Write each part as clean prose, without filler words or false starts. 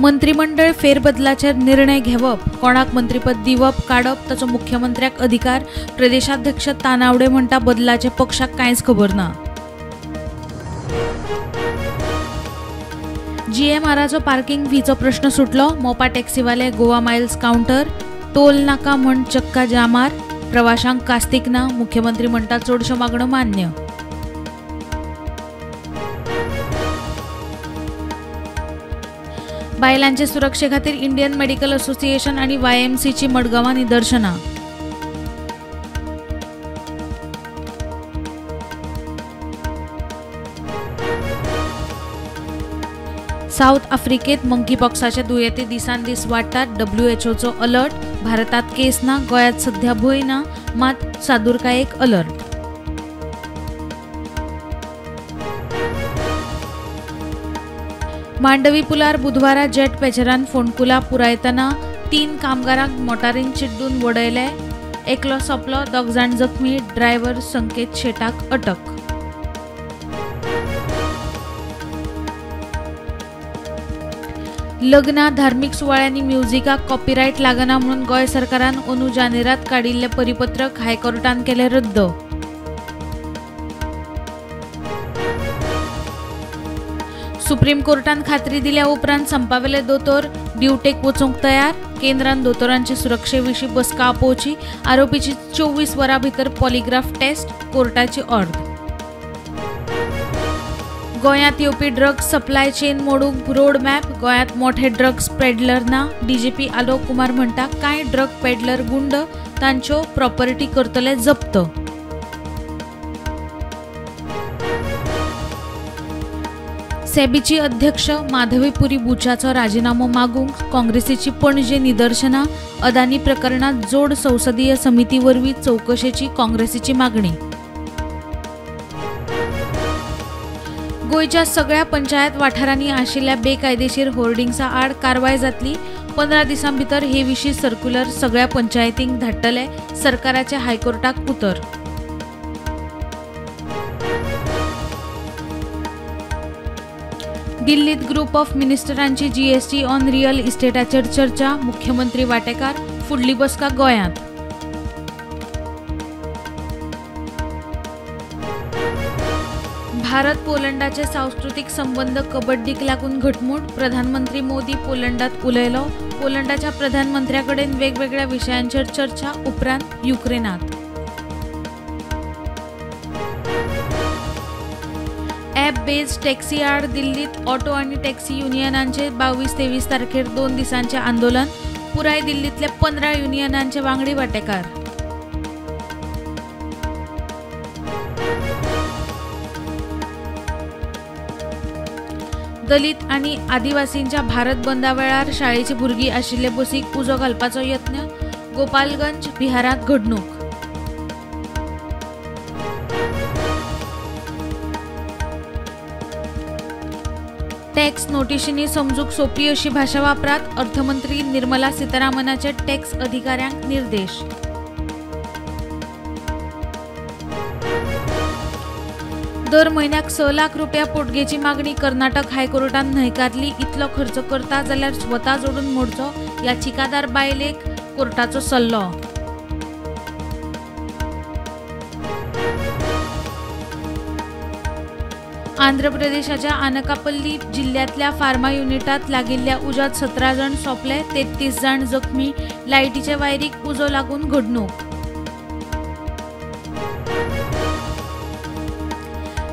मंत्रिमंडळ फेरबदलाचेर निर्णय घेवप, कोणाक मंत्रीपद दिवप काडप ताचो मुख्यमंत्र्याक अधिकार। प्रदेशाध्यक्ष तानावडे म्हणटा बदलाचे पक्षाक कांयच खबर ना। जीएमआराचो पार्किंग फीचो प्रश्न सुटलो। मोपा टॅक्सीवाले गोवा मायल्स काउंटर, टोल नाका म्हण चक्का जामार, प्रवाशांक कास्तीक ना। मुख्यमंत्री म्हणटा चडश्यो मागण्यो मान्य। बायलांचे सुरक्षे खातीर इंडियन मेडिकल असोसिएशन आणि वायएमसीची मडगांवां निदर्शनां। साउथ आफ्रिकेत मंकीपॉक्साचे दुयेंती दिसान दीस वाडटात। डब्ल्यूएचओचो अलर्ट। भारतात केस ना, गोंयांत सध्या भंय ना, मात सादुरकायेक अलर्ट। मांडवी पुलार बुधवारा जेट पेचरान फोंडकुला पुरायतना 3 कामगारांक मोटारीन चिड्डून वडयले। एकलो सोंपलो, 2 जाण जखमी। ड्रायव्हर संकेत शेटाक अटक। लग्नां, धार्मिक सुवाळ्यांनी म्युझिकाक कॉपीरायट लागना म्हणून गोंय सरकारान अंदू जानेरात काडिल्लें परिपत्रक हायकोर्टान केलें रद्द। सुप्रीम कोर्टान खात्री दिल्या उपरांत संपावेले दोतोर ड्युटेक वचूंक तयार। केंद्रान दोतोरांचे सुरक्षे विशीं बसका आपोवची। आरोपीची 24 वरां भितर पॉलिग्राफ टेस्ट, कोर्टाची ऑर्द। गोंयांत येवपी ड्रग्स सप्लाय चेन मोडूंक रोड मॅप। गोंयांत मोठे ड्रग्स पेडलर ना। डीजीपी आलोक कुमार म्हणटा कांय ड्रग पेडलर गुंड, तांच्यो प्रॉपर्टी करतले जप्त। सेबीची अध्यक्ष माधवीपुरी बुचाचो राजीनामो मागूंक काँग्रेसीची पणजे निदर्शनां। अदानी प्रकरणात जोड संसदीय समिती वरवीं चवकशेची काँग्रेसीची मागणी। गोंयच्या सगळ्या पंचायत वाठारांनी आशिल्ल्या बेकायदेशीर होर्डिंग्सा आड कारवाय जातली। 15 दिसां भितर हे विशीं सर्क्युलर सगळ्या पंचायतींक धाडटले। सरकाराचे हायकोर्टाक उतर। दिल्लीत ग्रुप ऑफ मिनिस्टरांची जीएसटी ऑन रियल इस्टेटाचेर चर्चा। मुख्यमंत्री वाटेकार, फुडली बसका गोंयांत। भारत पोलंडाचे सांस्कृतीक संबंध कबड्डीक लागून घटमूट। प्रधानमंत्री मोदी पोलंडात उलयलो। पोलंडाच्या प्रधानमंत्र्या कडेन वेगवेगळ्या विशयांचेर चर्चा। उपरांत युक्रेनात। ॲप बेस्ड टॅक्सी आड दिल्लीत ऑटो आणि टॅक्सी युनियनांचे 22-23 तारखेर 2 दिसांचे आंदोलन। पुराय दिल्लीतले 15 युनियनांचे वांगडी वाटेकार। दलित आणि आदिवासींच्या भारत बंदा वेळार शाळेची भुरगीं आशिल्ले बसीक उजो घालपाचो यत्न। गोपालगंज बिहारांत घडणूक। टॅक्स नोटिशींनी समजूंक सोपी अशी भाशा वापरात। अर्थमंत्री निर्मला सीतारामनाचे टॅक्स अधिकाऱ्यांक निर्देश। दर म्हयन्याक 6 लाख रुपया पोटगेची मागणी कर्नाटक हायकोर्टान न्हयकारली। इतलो खर्च करता जाल्यार स्वता जोडून मोडचो, याचिकादार बायलेक कोर्टाचो सल्लो। आंध्र प्रदेशाच्या आनकापल्ली जिल्ह्यांतल्या फार्मा युनिटात लागिल्ल्या उज्यांत 17 जाण सोंपले, 33 जाण जखमी। लायटीचे वायरीक उजो लागून घडणूक।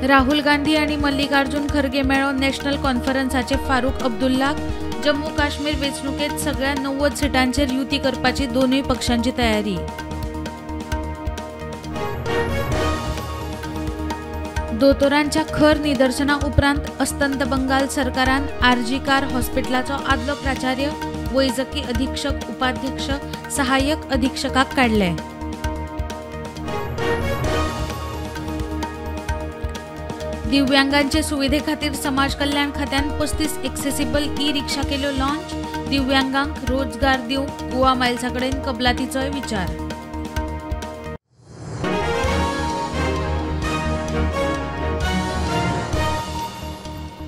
राहुल गांधी आणि मल्लिकार्जुन खरगे मेळो नॅशनल कॉन्फरन्साचे फारूक अब्दुल्लाक। जम्मू काश्मीर वेंचणुकेत सगळ्या 90 सिटांचेर युती करपाची दोनूय पक्षांची तयारी। दोतोरांच्या खर निदर्शना उपरांत अस्तंत बंगाल सरकारान आरजीकार हॉस्पिटलाचो आदलो प्राचार्य, वैजकी अधीक्षक, उपाध्यक्ष, सहाय्यक अधीक्षकाक काडले। दिव्यांगांचे सुविधे खातीर समाज कल्याण खात्यान 35 एक्सेसिबल ई रिक्षा केल्यो लॉन्च। दिव्यांगांक रोजगार दिवंक गोवा मायल्सा कडेन कबलातीचोय विचार।